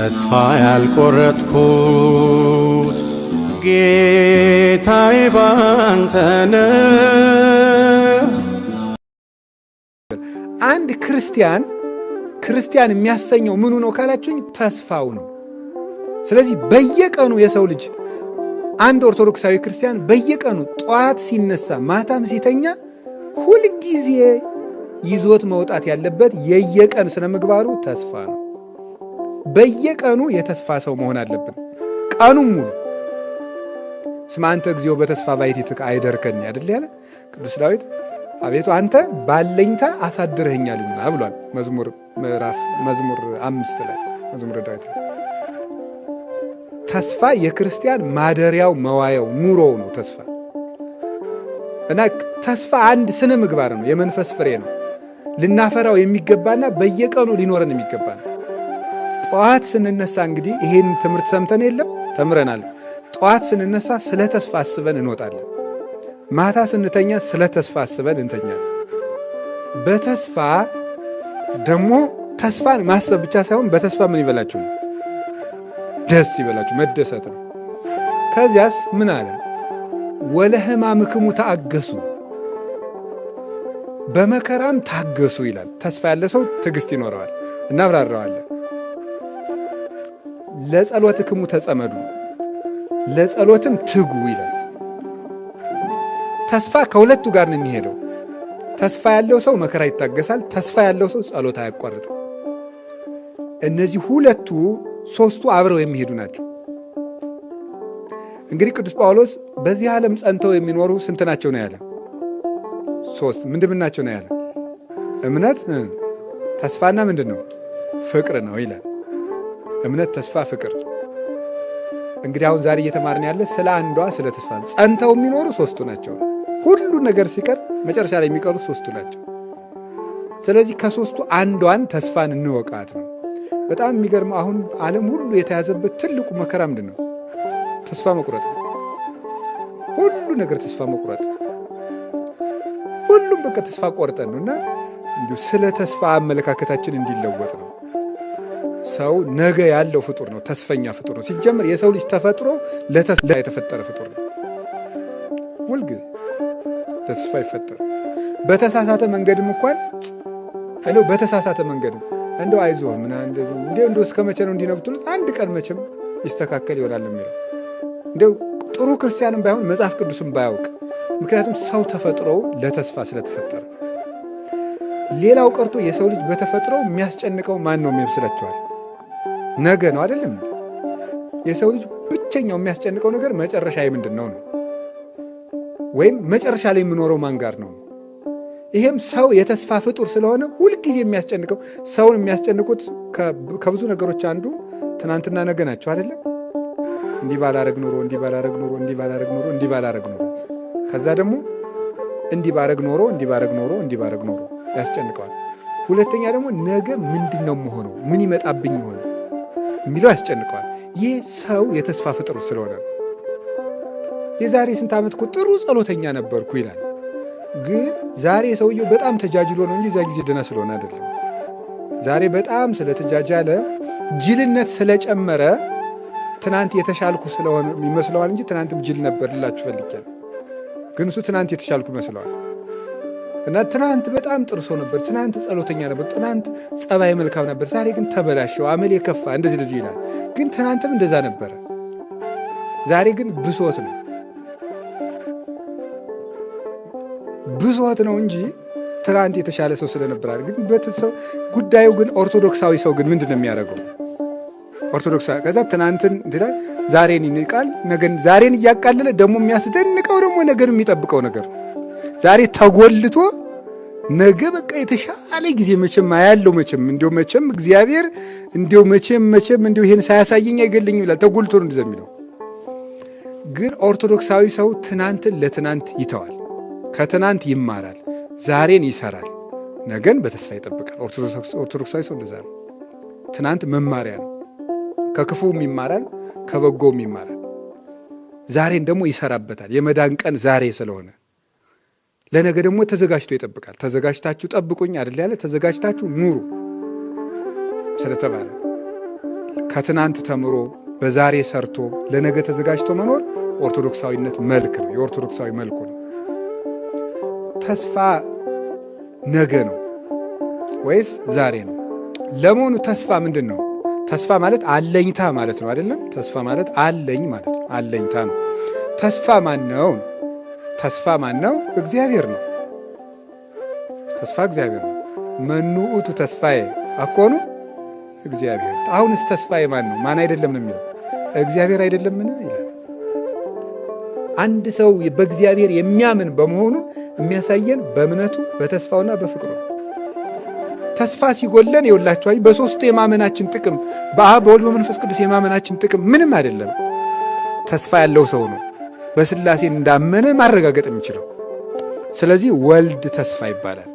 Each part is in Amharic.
ተስፋ ያልቆረጥኩት ጌታዬ ባንተ ነው። አንድ ክርስቲያን ክርስቲያን የሚያሰኘው ምኑ ነው ካላችሁኝ፣ ተስፋው ነው። ስለዚህ በየቀኑ የሰው ልጅ አንድ ኦርቶዶክሳዊ ክርስቲያን በየቀኑ ጠዋት ሲነሳ ማታም ሲተኛ ሁልጊዜ ይዞት መውጣት ያለበት የየቀን ስነ ምግባሩ ተስፋ ነው። በየቀኑ የተስፋ ሰው መሆን አለብን። ቀኑም ሙሉ ስማ አንተ እግዚኦ በተስፋ ባሕቲትከ አይደርከኒ አይደል ያለ ቅዱስ ዳዊት። አቤቱ አንተ ባለኝታ አሳድረኸኛልና ብሏል። መዝሙር ምዕራፍ መዝሙር 5 ላይ መዝሙረ ዳዊት ላይ ተስፋ የክርስቲያን ማደሪያው መዋያው ኑሮው ነው። ተስፋ እና ተስፋ አንድ ስነ ምግባር ነው፣ የመንፈስ ፍሬ ነው። ልናፈራው የሚገባና በየቀኑ ሊኖረን የሚገባ ነው። ጠዋት ስንነሳ እንግዲህ ይሄን ትምህርት ሰምተን የለም ተምረናል። ጠዋት ስንነሳ ስለ ተስፋ አስበን እንወጣለን። ማታ ስንተኛ ስለ ተስፋ አስበን እንተኛለን። በተስፋ ደግሞ ተስፋን ማሰብ ብቻ ሳይሆን በተስፋ ምን ይበላችሁ ነው? ደስ ይበላችሁ፣ መደሰት ነው። ከዚያስ ምን አለ? ወለሕማምክሙ ታገሱ፣ በመከራም ታገሱ ይላል። ተስፋ ያለ ሰው ትዕግስት ይኖረዋል። እናብራራዋለን። ለጸሎትክሙ ተጸመዱ፣ ለጸሎትም ትጉ ይላል። ተስፋ ከሁለቱ ጋር ነው የሚሄደው። ተስፋ ያለው ሰው መከራ ይታገሳል። ተስፋ ያለው ሰው ጸሎት አያቋርጥም። እነዚህ ሁለቱ ሶስቱ አብረው የሚሄዱ ናቸው። እንግዲህ ቅዱስ ጳውሎስ በዚህ ዓለም ጸንተው የሚኖሩ ስንት ናቸው ነው ያለ? ሶስት። ምንድን ናቸው ነው ያለ? እምነት፣ ተስፋና ምንድን ነው? ፍቅር ነው ይላል። እምነት፣ ተስፋ፣ ፍቅር። እንግዲህ አሁን ዛሬ እየተማርን ያለ ስለ አንዷ ስለ ተስፋ ነው። ጸንተው የሚኖሩ ሶስቱ ናቸው። ሁሉ ነገር ሲቀር መጨረሻ ላይ የሚቀሩት ሶስቱ ናቸው። ስለዚህ ከሶስቱ አንዷን ተስፋን እንወቃት ነው። በጣም የሚገርመው አሁን ዓለም ሁሉ የተያዘበት ትልቁ መከራ ምንድን ነው? ተስፋ መቁረጥ ነው። ሁሉ ነገር ተስፋ መቁረጥ፣ ሁሉም በቃ ተስፋ ቆርጠን ነው እና እንዲሁ ስለ ተስፋ አመለካከታችን እንዲለወጥ ነው። ሰው ነገ ያለው ፍጡር ነው። ተስፈኛ ፍጡር ነው። ሲጀምር የሰው ልጅ ተፈጥሮ ለተስፋ የተፈጠረ ፍጡር ነው። ሁልጊዜ ለተስፋ ይፈጠረ። በተሳሳተ መንገድም እንኳን እንደው በተሳሳተ መንገድም እንደው አይዞህ ምና እንደዚህ እንደው እስከ መቼ ነው እንዲህ ነው ብትሉት አንድ ቀን መቼም ይስተካከል ይሆናል የሚለው እንደው ጥሩ ክርስቲያንም ባይሆን መጽሐፍ ቅዱስም ባያውቅ፣ ምክንያቱም ሰው ተፈጥሮ ለተስፋ ስለተፈጠረ። ሌላው ቀርቶ የሰው ልጅ በተፈጥሮ የሚያስጨንቀው ማን ነው የሚመስላችኋል? ነገ ነው አይደለም? የሰው ልጅ ብቸኛው የሚያስጨንቀው ነገር መጨረሻ ምንድን ነው ነው ወይም መጨረሻ ላይ የምኖረው ማን ጋር ነው። ይሄም ሰው የተስፋ ፍጡር ስለሆነ ሁልጊዜ የሚያስጨንቀው ሰውን የሚያስጨንቁት ከብዙ ነገሮች አንዱ ትናንትና ነገ ናቸው አይደለም? እንዲህ ባላረግ ኖሮ፣ እንዲህ ባላረግ ኖሮ፣ እንዲህ ባላረግ ኖሮ፣ እንዲህ ባላረግ ኖሮ፣ ከዛ ደግሞ እንዲህ ባረግ ኖሮ፣ እንዲህ ባረግ ኖሮ፣ እንዲህ ባረግ ኖሮ ያስጨንቀዋል። ሁለተኛ ደግሞ ነገ ምንድን ነው የምሆነው፣ ምን ይመጣብኝ ይሆን የሚለው ያስጨንቀዋል። ይህ ሰው የተስፋ ፍጡር ስለሆነ ነው። የዛሬ ስንት ዓመት እኮ ጥሩ ጸሎተኛ ነበርኩ ይላል። ግን ዛሬ ሰውየው በጣም ተጃጅሎ ነው እንጂ እዛ ጊዜ ደህና ስለሆነ አይደለም። ዛሬ በጣም ስለተጃጃለ ጅልነት ስለጨመረ ትናንት የተሻልኩ ስለሆነ ይመስለዋል እንጂ ትናንትም ጅል ነበር ልላችሁ ፈልጌ ነው። ግን እሱ ትናንት የተሻልኩ ይመስለዋል። እና ትናንት በጣም ጥሩ ሰው ነበር፣ ትናንት ጸሎተኛ ነበር፣ ትናንት ጸባይ መልካም ነበር፣ ዛሬ ግን ተበላሸው፣ አመሌ ከፋ፣ እንደዚህ ልጁ ይላል። ግን ትናንትም እንደዛ ነበረ፣ ዛሬ ግን ብሶት ነው ብሶት ነው እንጂ ትናንት የተሻለ ሰው ስለነበር አይደል። ግን ሰው ጉዳዩ ግን ኦርቶዶክሳዊ ሰው ግን ምንድን ነው የሚያደርገው? ኦርቶዶክሳዊ ከዛ ትናንትን ይላል፣ ዛሬን ይንቃል፣ ነገን ዛሬን እያቃለለ ደግሞ የሚያስደንቀው ደግሞ ነገን የሚጠብቀው ነገር ዛሬ ተጎልቶ ነገ በቃ የተሻለ ጊዜ መቼም አያለው መቼም እንዲያው መቼም እግዚአብሔር እንዲያው መቼም መቼም እንዲያው ይሄን ሳያሳየኝ አይገለኝም ይላል። ተጎልቶ ነው እንደዚያ የሚለው። ግን ኦርቶዶክሳዊ ሰው ትናንትን ለትናንት ይተዋል፣ ከትናንት ይማራል፣ ዛሬን ይሰራል፣ ነገን በተስፋ ይጠብቃል። ኦርቶዶክሳዊ ሰው እንደዛ ነው። ትናንት መማሪያ ነው። ከክፉም ይማራል፣ ከበጎም ይማራል። ዛሬን ደግሞ ይሰራበታል። የመዳን ቀን ዛሬ ስለሆነ ለነገ ደግሞ ተዘጋጅቶ ይጠብቃል። ተዘጋጅታችሁ ጠብቁኝ አይደል ያለ፣ ተዘጋጅታችሁ ኑሩ ስለተባለ ከትናንት ተምሮ በዛሬ ሰርቶ ለነገ ተዘጋጅቶ መኖር ኦርቶዶክሳዊነት መልክ ነው። የኦርቶዶክሳዊ መልኩ ነው። ተስፋ ነገ ነው ወይስ ዛሬ ነው? ለመሆኑ ተስፋ ምንድን ነው? ተስፋ ማለት አለኝታ ማለት ነው አይደለም? ተስፋ ማለት አለኝ ማለት ነው። አለኝታ ነው። ተስፋ ማን ነው? ተስፋ ማን ነው? እግዚአብሔር ነው። ተስፋ እግዚአብሔር ነው። መኑ ውእቱ ተስፋዬ አኮኑ እግዚአብሔር። አሁንስ ተስፋዬ ማን ነው? ማን አይደለም ነው የሚለው? እግዚአብሔር አይደለምን ይላል። አንድ ሰው በእግዚአብሔር የሚያምን በመሆኑ የሚያሳየን በእምነቱ በተስፋውና በፍቅሩ ነው። ተስፋ ሲጎለን የውላችሁ በሶስቱ የማመናችን ጥቅም በአብ በወልድ በመንፈስ ቅዱስ የማመናችን ጥቅም ምንም አይደለም። ተስፋ ያለው ሰው ነው በሥላሴ እንዳመነ ማረጋገጥ የሚችለው። ስለዚህ ወልድ ተስፋ ይባላል።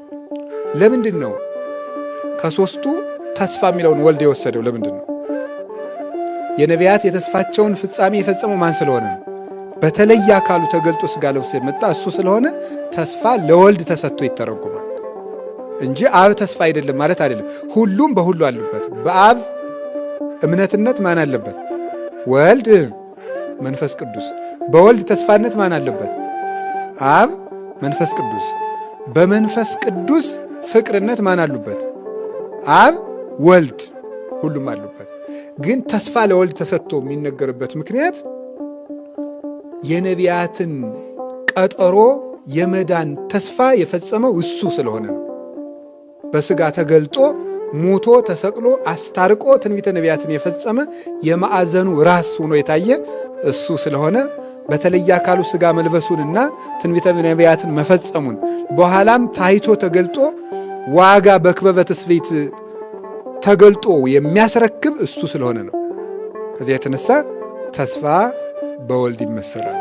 ለምንድን ነው ከሶስቱ ተስፋ የሚለውን ወልድ የወሰደው? ለምንድን ነው? የነቢያት የተስፋቸውን ፍጻሜ የፈጸመው ማን ስለሆነ ነው? በተለየ አካሉ ተገልጦ ሥጋ ለብሶ የመጣ እሱ ስለሆነ ተስፋ ለወልድ ተሰጥቶ ይተረጉማል እንጂ አብ ተስፋ አይደለም ማለት አይደለም። ሁሉም በሁሉ አሉበት። በአብ እምነትነት ማን አለበት? ወልድ መንፈስ ቅዱስ። በወልድ ተስፋነት ማን አለበት? አብ መንፈስ ቅዱስ። በመንፈስ ቅዱስ ፍቅርነት ማን አሉበት? አብ ወልድ፣ ሁሉም አሉበት። ግን ተስፋ ለወልድ ተሰጥቶ የሚነገርበት ምክንያት የነቢያትን ቀጠሮ የመዳን ተስፋ የፈጸመው እሱ ስለሆነ ነው። በስጋ ተገልጦ ሞቶ ተሰቅሎ አስታርቆ ትንቢተ ነቢያትን የፈጸመ የማዕዘኑ ራስ ሆኖ የታየ እሱ ስለሆነ በተለየ አካሉ ስጋ መልበሱንና ትንቢተ ነቢያትን መፈጸሙን በኋላም ታይቶ ተገልጦ ዋጋ በክበበ ትስብእት ተገልጦ የሚያስረክብ እሱ ስለሆነ ነው። ከዚያ የተነሳ ተስፋ በወልድ ይመሰላል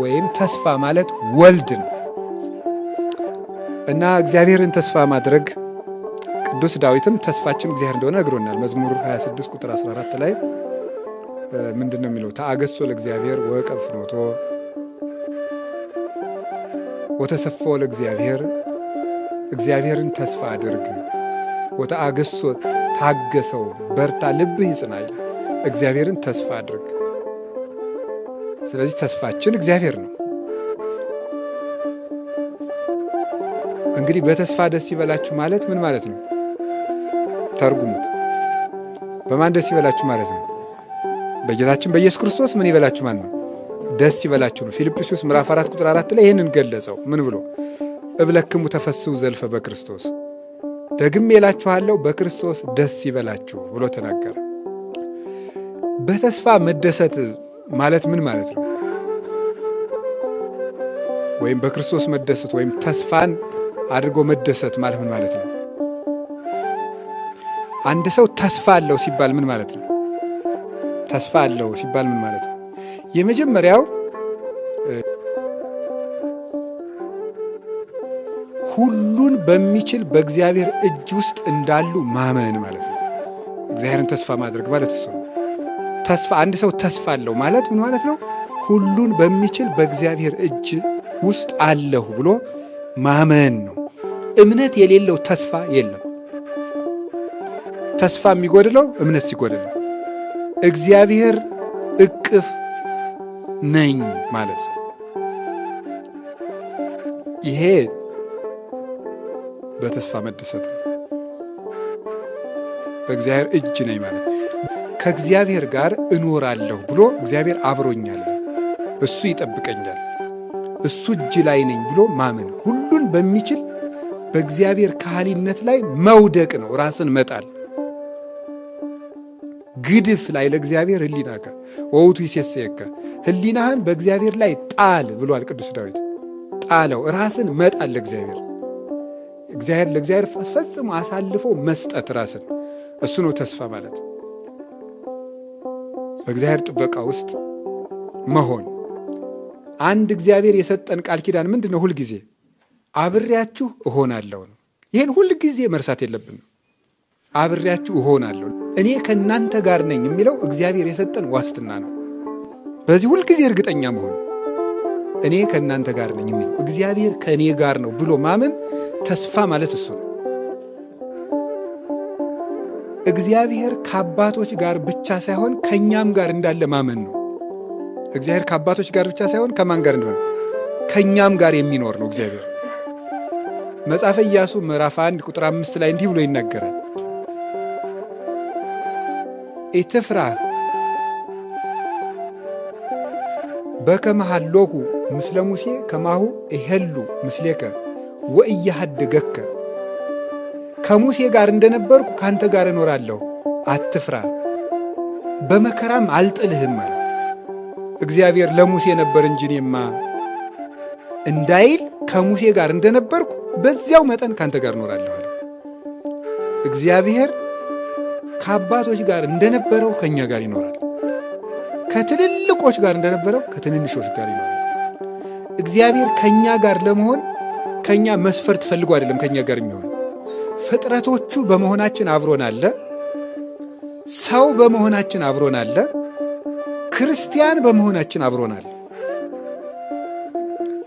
ወይም ተስፋ ማለት ወልድ ነው እና እግዚአብሔርን ተስፋ ማድረግ ቅዱስ ዳዊትም ተስፋችን እግዚአብሔር እንደሆነ ነግሮናል። መዝሙር 26 ቁጥር 14 ላይ ምንድን ነው የሚለው? ተአገሶ ለእግዚአብሔር ወዕቀብ ፍኖቶ ወተሰፎ ለእግዚአብሔር፣ እግዚአብሔርን ተስፋ አድርግ፣ ወተአገሶ ታገሰው፣ በርታ፣ ልብህ ይጽና ይላል። እግዚአብሔርን ተስፋ አድርግ። ስለዚህ ተስፋችን እግዚአብሔር ነው። እንግዲህ በተስፋ ደስ ይበላችሁ ማለት ምን ማለት ነው? ተርጉሙት። በማን ደስ ይበላችሁ ማለት ነው? በጌታችን በኢየሱስ ክርስቶስ ምን ይበላችሁ ማለት ነው? ደስ ይበላችሁ ነው። ፊልጵስዩስ ምዕራፍ 4 ቁጥር 4 ላይ ይህንን ገለጸው። ምን ብሎ? እብለክሙ ተፈስሑ ዘልፈ በክርስቶስ፣ ደግሜ እላችኋለሁ በክርስቶስ ደስ ይበላችሁ ብሎ ተናገረ። በተስፋ መደሰት ማለት ምን ማለት ነው? ወይም በክርስቶስ መደሰት ወይም ተስፋን አድርጎ መደሰት ማለት ምን ማለት ነው? አንድ ሰው ተስፋ አለው ሲባል ምን ማለት ነው? ተስፋ አለው ሲባል ምን ማለት ነው? የመጀመሪያው ሁሉን በሚችል በእግዚአብሔር እጅ ውስጥ እንዳሉ ማመን ማለት ነው። እግዚአብሔርን ተስፋ ማድረግ ማለት እሱ ነው። ተስፋ አንድ ሰው ተስፋ አለው ማለት ምን ማለት ነው? ሁሉን በሚችል በእግዚአብሔር እጅ ውስጥ አለሁ ብሎ ማመን ነው። እምነት የሌለው ተስፋ የለም። ተስፋ የሚጎድለው እምነት ሲጎድል ነው። እግዚአብሔር እቅፍ ነኝ ማለት ነው። ይሄ በተስፋ መደሰት ነው። በእግዚአብሔር እጅ ነኝ ማለት ከእግዚአብሔር ጋር እኖራለሁ ብሎ እግዚአብሔር አብሮኛል፣ እሱ ይጠብቀኛል፣ እሱ እጅ ላይ ነኝ ብሎ ማመን ሁሉን በሚችል በእግዚአብሔር ካህሊነት ላይ መውደቅ ነው፣ ራስን መጣል። ግድፍ ላይ ለእግዚአብሔር ሕሊናከ ወውቱ ይሴስየከ፣ ሕሊናህን በእግዚአብሔር ላይ ጣል ብሏል ቅዱስ ዳዊት። ጣለው፣ ራስን መጣል ለእግዚአብሔር እግዚአብሔር ለእግዚአብሔር ፈጽሞ አሳልፎ መስጠት ራስን፣ እሱ ነው ተስፋ ማለት። በእግዚአብሔር ጥበቃ ውስጥ መሆን። አንድ እግዚአብሔር የሰጠን ቃል ኪዳን ምንድን ነው? ሁልጊዜ አብሬያችሁ እሆናለሁ ነው። ይህን ሁልጊዜ መርሳት የለብንም። አብሬያችሁ እሆናለሁ፣ እኔ ከእናንተ ጋር ነኝ የሚለው እግዚአብሔር የሰጠን ዋስትና ነው። በዚህ ሁልጊዜ እርግጠኛ መሆን፣ እኔ ከእናንተ ጋር ነኝ የሚለው እግዚአብሔር ከእኔ ጋር ነው ብሎ ማመን ተስፋ ማለት እሱ ነው። እግዚአብሔር ከአባቶች ጋር ብቻ ሳይሆን ከእኛም ጋር እንዳለ ማመን ነው። እግዚአብሔር ከአባቶች ጋር ብቻ ሳይሆን ከማን ጋር እንደሆነ ከእኛም ጋር የሚኖር ነው እግዚአብሔር። መጽሐፈ ኢያሱ ምዕራፍ 1 ቁጥር 5 ላይ እንዲህ ብሎ ይናገራል። ኢትፍራህ በከመ ሀሎኩ ምስለ ሙሴ ከማሁ እሄሉ ምስሌከ ወኢያሃድገከ። ከሙሴ ጋር እንደነበርኩ ካንተ ጋር እኖራለሁ፣ አትፍራ፣ በመከራም አልጥልህም አለ። እግዚአብሔር ለሙሴ ነበር እንጂ እኔማ እንዳይል ከሙሴ ጋር እንደነበርኩ በዚያው መጠን ካንተ ጋር እኖራለሁ አለ። እግዚአብሔር ከአባቶች ጋር እንደነበረው ከእኛ ጋር ይኖራል። ከትልልቆች ጋር እንደነበረው ከትንንሾች ጋር ይኖራል። እግዚአብሔር ከእኛ ጋር ለመሆን ከእኛ መስፈርት ፈልጎ አይደለም ከእኛ ጋር የሚሆን። ፍጥረቶቹ በመሆናችን አብሮን አለ። ሰው በመሆናችን አብሮን አለ። ክርስቲያን በመሆናችን አብሮን አለ።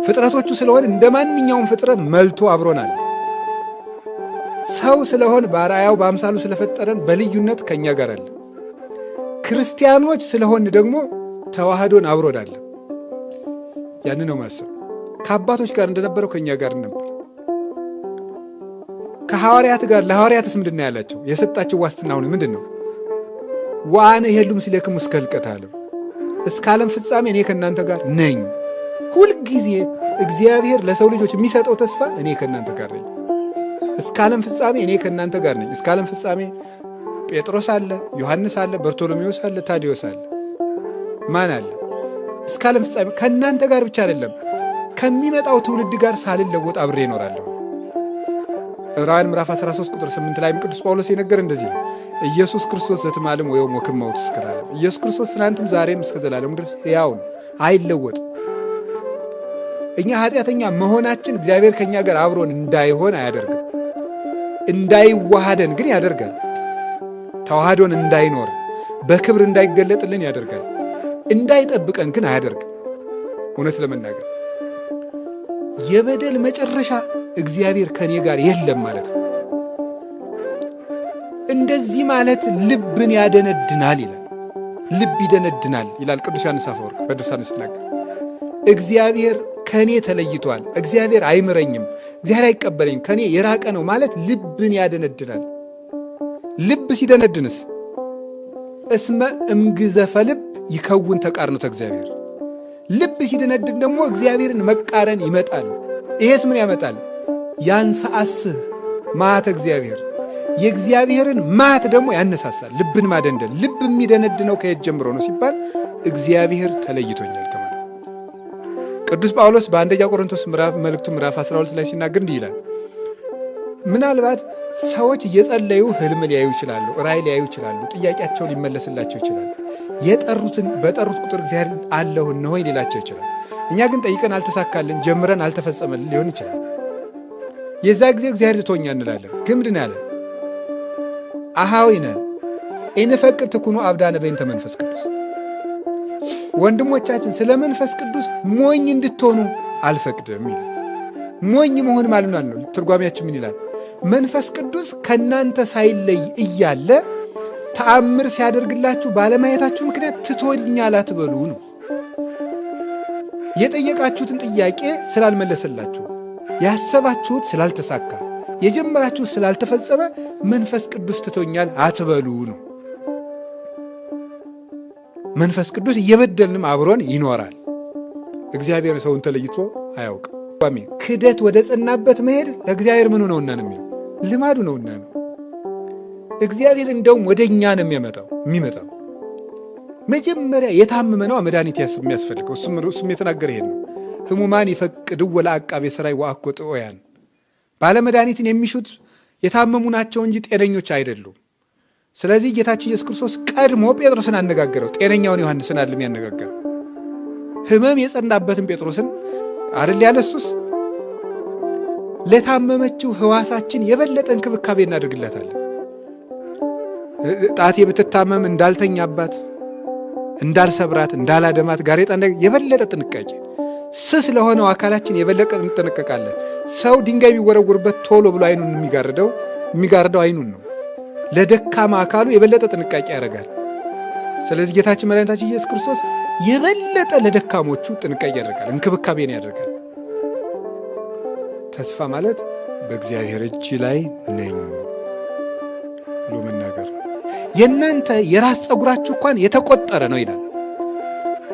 ፍጥረቶቹ ስለሆን እንደ ማንኛውም ፍጥረት መልቶ አብሮን አለ። ሰው ስለሆን በአርአያው በአምሳሉ ስለፈጠረን በልዩነት ከእኛ ጋር አለ። ክርስቲያኖች ስለሆን ደግሞ ተዋህዶን አብሮን አለ። ያን ነው ማሰብ። ከአባቶች ጋር እንደነበረው ከእኛ ጋር ነበር። ከሐዋርያት ጋር ለሐዋርያትስ ምንድን ነው ያላቸው? የሰጣቸው ዋስትና አሁን ምንድን ነው? ወአነ እሄሉ ምስሌክሙ እስከ ኅልቀተ ዓለም፣ እስከ ዓለም ፍጻሜ እኔ ከእናንተ ጋር ነኝ። ሁልጊዜ እግዚአብሔር ለሰው ልጆች የሚሰጠው ተስፋ እኔ ከእናንተ ጋር ነኝ፣ እስከ ዓለም ፍጻሜ እኔ ከእናንተ ጋር ነኝ። እስከ ዓለም ፍጻሜ ጴጥሮስ አለ፣ ዮሐንስ አለ፣ በርቶሎሜዎስ አለ፣ ታዲዮስ አለ፣ ማን አለ? እስከ ዓለም ፍጻሜ ከእናንተ ጋር ብቻ አይደለም፣ ከሚመጣው ትውልድ ጋር ሳልለወጥ አብሬ እኖራለሁ። ዕብራውያን ምዕራፍ 13 ቁጥር 8 ላይም ቅዱስ ጳውሎስ የነገር እንደዚህ ነው። ኢየሱስ ክርስቶስ ዘትማልም ወዮም ወክመ ውእቱ እስከ ለዓለም። ኢየሱስ ክርስቶስ ትናንትም ዛሬም እስከ ዘላለሙ ድረስ ሕያው ነው፣ አይለወጥም። እኛ ኃጢአተኛ መሆናችን እግዚአብሔር ከእኛ ጋር አብሮን እንዳይሆን አያደርግም። እንዳይዋሃደን ግን ያደርጋል። ተዋህዶን እንዳይኖር በክብር እንዳይገለጥልን ያደርጋል። እንዳይጠብቀን ግን አያደርግም። እውነት ለመናገር የበደል መጨረሻ እግዚአብሔር ከኔ ጋር የለም ማለት ነው። እንደዚህ ማለት ልብን ያደነድናል ይላል። ልብ ይደነድናል ይላል ቅዱስ ዮሐንስ አፈወርቅ በድርሳኑ ሲናገር እግዚአብሔር ከኔ ተለይቷል፣ እግዚአብሔር አይምረኝም፣ እግዚአብሔር አይቀበለኝም፣ ከኔ የራቀ ነው ማለት ልብን ያደነድናል። ልብ ሲደነድንስ እስመ እምግዘፈ ልብ ይከውን ተቃርኖተ እግዚአብሔር። ልብ ሲደነድን ደግሞ እግዚአብሔርን መቃረን ይመጣል። ይሄስ ምን ያመጣል? ያንሰአስህ መዓተ እግዚአብሔር፣ የእግዚአብሔርን መዓት ደግሞ ያነሳሳል። ልብን ማደንደን። ልብ የሚደነድነው ከየት ጀምሮ ነው ሲባል እግዚአብሔር ተለይቶኛል ከማለት። ቅዱስ ጳውሎስ በአንደኛ ቆሮንቶስ መልእክቱ ምዕራፍ 12 ላይ ሲናገር እንዲህ ይላል። ምናልባት ሰዎች እየጸለዩ ህልም ሊያዩ ይችላሉ፣ ራእይ ሊያዩ ይችላሉ፣ ጥያቄያቸው ሊመለስላቸው ይችላል። የጠሩትን በጠሩት ቁጥር እግዚአብሔር አለሁ እነሆኝ ሊላቸው ይችላል። እኛ ግን ጠይቀን አልተሳካልን፣ ጀምረን አልተፈጸመልን ሊሆን ይችላል። የዛ ጊዜ እግዚአብሔር ትቶኛ እንላለን። ግን ምንድን ያለ አሃዊነ ኢንፈቅድ ትኩኑ አብዳነ በእንተ መንፈስ ቅዱስ። ወንድሞቻችን ስለ መንፈስ ቅዱስ ሞኝ እንድትሆኑ አልፈቅድም ይላል። ሞኝ መሆን ማለት ነው። ትርጓሜያችን ምን ይላል? መንፈስ ቅዱስ ከእናንተ ሳይለይ እያለ ተአምር ሲያደርግላችሁ ባለማየታችሁ ምክንያት ትቶኛል አትበሉ ነው። የጠየቃችሁትን ጥያቄ ስላልመለሰላችሁ፣ ያሰባችሁት ስላልተሳካ፣ የጀመራችሁት ስላልተፈጸመ መንፈስ ቅዱስ ትቶኛል አትበሉ ነው። መንፈስ ቅዱስ እየበደልንም አብሮን ይኖራል። እግዚአብሔር ሰውን ተለይቶ አያውቅም። ክደት ወደ ጸናበት መሄድ ለእግዚአብሔር ምኑ ነውና ነው የሚለው ልማዱ ነውና ነው። እግዚአብሔር እንደውም ወደ እኛ ነው የሚመጣው። መጀመሪያ የታመመ ነው መድኃኒት የሚያስፈልገው። እሱም የተናገረ ይሄን ነው። ህሙማን ይፈቅድዎ ለዐቃቤ ሥራይ ወአኮ ጥዑያን፣ ባለመድኃኒትን የሚሹት የታመሙ ናቸው እንጂ ጤነኞች አይደሉም። ስለዚህ ጌታችን ኢየሱስ ክርስቶስ ቀድሞ ጴጥሮስን አነጋገረው። ጤነኛውን ዮሐንስን አይደለም ያነጋገረው። ህመም የጸናበትን ጴጥሮስን አይደል ያለ እሱስ ለታመመችው ህዋሳችን የበለጠ እንክብካቤ እናደርግላታለን። ጣቴ ብትታመም እንዳልተኛባት፣ እንዳልሰብራት፣ እንዳላደማት ጋሬጣ የበለጠ ጥንቃቄ ስስ ለሆነው አካላችን የበለጠ እንጠነቀቃለን። ሰው ድንጋይ ቢወረውርበት ቶሎ ብሎ አይኑን የሚጋርደው አይኑን ነው። ለደካማ አካሉ የበለጠ ጥንቃቄ ያደርጋል። ስለዚህ ጌታችን መድኃኒታችን ኢየሱስ ክርስቶስ የበለጠ ለደካሞቹ ጥንቃቄ ያደርጋል፣ እንክብካቤን ያደርጋል። ተስፋ ማለት በእግዚአብሔር እጅ ላይ ነኝ ብሎ መናገር ነው። የእናንተ የራስ ፀጉራችሁ እንኳን የተቆጠረ ነው ይላል።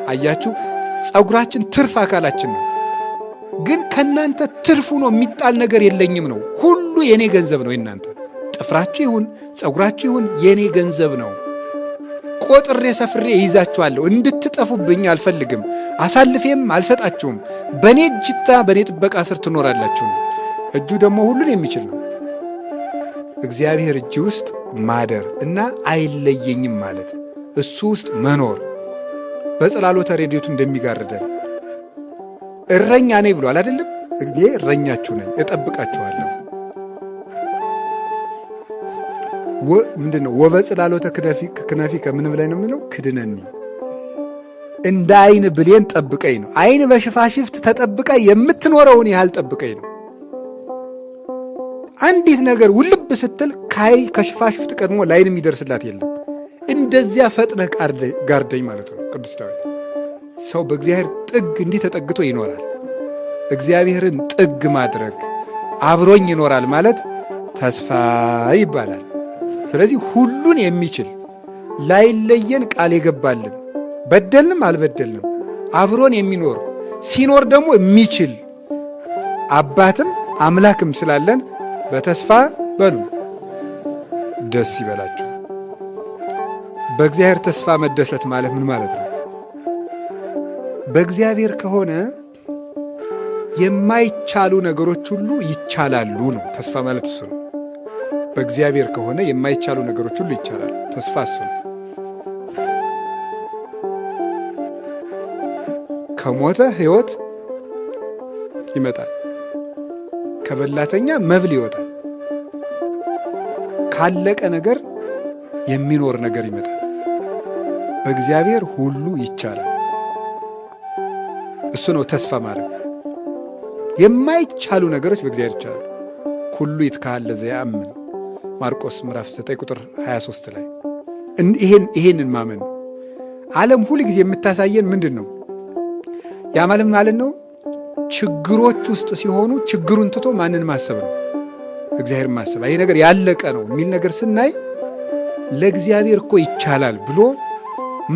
አያችሁ፣ ፀጉራችን ትርፍ አካላችን ነው። ግን ከእናንተ ትርፍ ሆኖ የሚጣል ነገር የለኝም ነው። ሁሉ የኔ ገንዘብ ነው። የእናንተ ጥፍራችሁ ይሁን ፀጉራችሁ ይሁን የኔ ገንዘብ ነው። ቆጥሬ ሰፍሬ ይይዛችኋለሁ። እንድትጠፉብኝ አልፈልግም። አሳልፌም አልሰጣችሁም። በእኔ እጅታ በእኔ ጥበቃ ስር ትኖራላችሁ ነው። እጁ ደግሞ ሁሉን የሚችል ነው። እግዚአብሔር እጅ ውስጥ ማደር እና አይለየኝም ማለት እሱ ውስጥ መኖር በጽላሎተ ረድኤቱ እንደሚጋርደን እረኛ ነኝ ብሏል አይደለም? እኔ እረኛችሁ ነኝ እጠብቃችኋለሁ። ምንድን ነው ወበጽላሎተ ክነፊከ ምን ብላይ ነው የሚለው? ክድነኒ እንደ አይን ብሌን ጠብቀኝ ነው። አይን በሽፋሽፍት ተጠብቃ የምትኖረውን ያህል ጠብቀኝ ነው። አንዲት ነገር ውልብ ስትል ካይ ከሽፋሽፍት ቀድሞ ላይን የሚደርስላት የለም። እንደዚያ ፈጥነህ ጋርደኝ ማለት ነው ቅዱስ ዳዊት። ሰው በእግዚአብሔር ጥግ እንዲህ ተጠግቶ ይኖራል። እግዚአብሔርን ጥግ ማድረግ አብሮኝ ይኖራል ማለት ተስፋ ይባላል። ስለዚህ ሁሉን የሚችል ላይለየን ቃል የገባልን በደልንም አልበደልንም አብሮን የሚኖር ሲኖር ደግሞ የሚችል አባትም አምላክም ስላለን በተስፋ በሉ ደስ ይበላችሁ። በእግዚአብሔር ተስፋ መደሰት ማለት ምን ማለት ነው? በእግዚአብሔር ከሆነ የማይቻሉ ነገሮች ሁሉ ይቻላሉ ነው። ተስፋ ማለት እሱ ነው። በእግዚአብሔር ከሆነ የማይቻሉ ነገሮች ሁሉ ይቻላሉ። ተስፋ እሱ ነው። ከሞተ ሕይወት ይመጣል። ከበላተኛ መብል ይወጣል። ካለቀ ነገር የሚኖር ነገር ይመጣል። በእግዚአብሔር ሁሉ ይቻላል። እሱ ነው ተስፋ ማድረግ። የማይቻሉ ነገሮች በእግዚአብሔር ይቻላሉ። ኩሉ ይትካሃል ለዘየአምን ማርቆስ ምዕራፍ 9 ቁጥር 23 ላይ ይሄንን ማመን ዓለም ሁል ጊዜ የምታሳየን ምንድን ነው? ያ ማለት ማለት ነው ችግሮች ውስጥ ሲሆኑ ችግሩን ትቶ ማንን ማሰብ ነው? እግዚአብሔር ማሰብ። ይሄ ነገር ያለቀ ነው የሚል ነገር ስናይ ለእግዚአብሔር እኮ ይቻላል ብሎ